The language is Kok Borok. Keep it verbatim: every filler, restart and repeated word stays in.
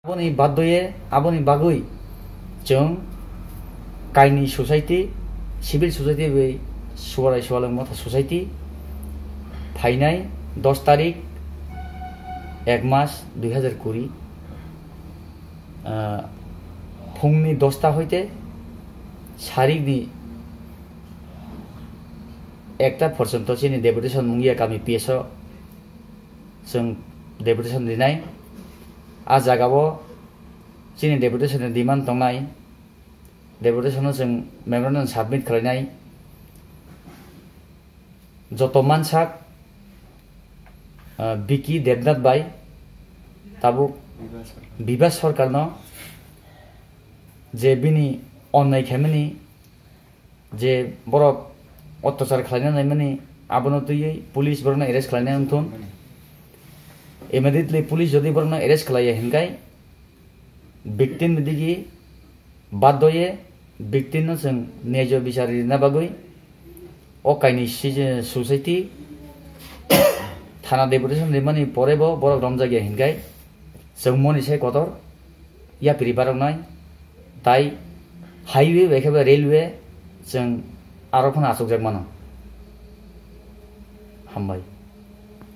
Aboni baddoye, aboni bagwi chwng kaini society, civil society bai Suarai Sualwng Motha Society phainai dos tarik ek mas dui hazar kuri, ah, phungni dosta hoite sarikni ekta porjonto chini deputation mungya kami P S o chwng deputation rinai. A jagao chini deputation ni demand tongnai, deputation no chwng memorandum submit khlainai. Joto mansak, ah, Biki Debnath bai tabuk Bibas Sarkar no je bini onnai khaimani, je borok ottachar khlaina naimani, abono twiwi police borokno arrest khlaina wngthun. Immediately police jodi borokno arrest khlaiya hinkai victim ni digi baddoye victim no chwng naijo bichar rina bagwi o kaini si-, society thana deputation rimani porebo borok romjakya hinkai chwng moni sai kotor yapri baroknai, tai highway bai khe ba railway chwng aro phano achukjak mano. Hambai.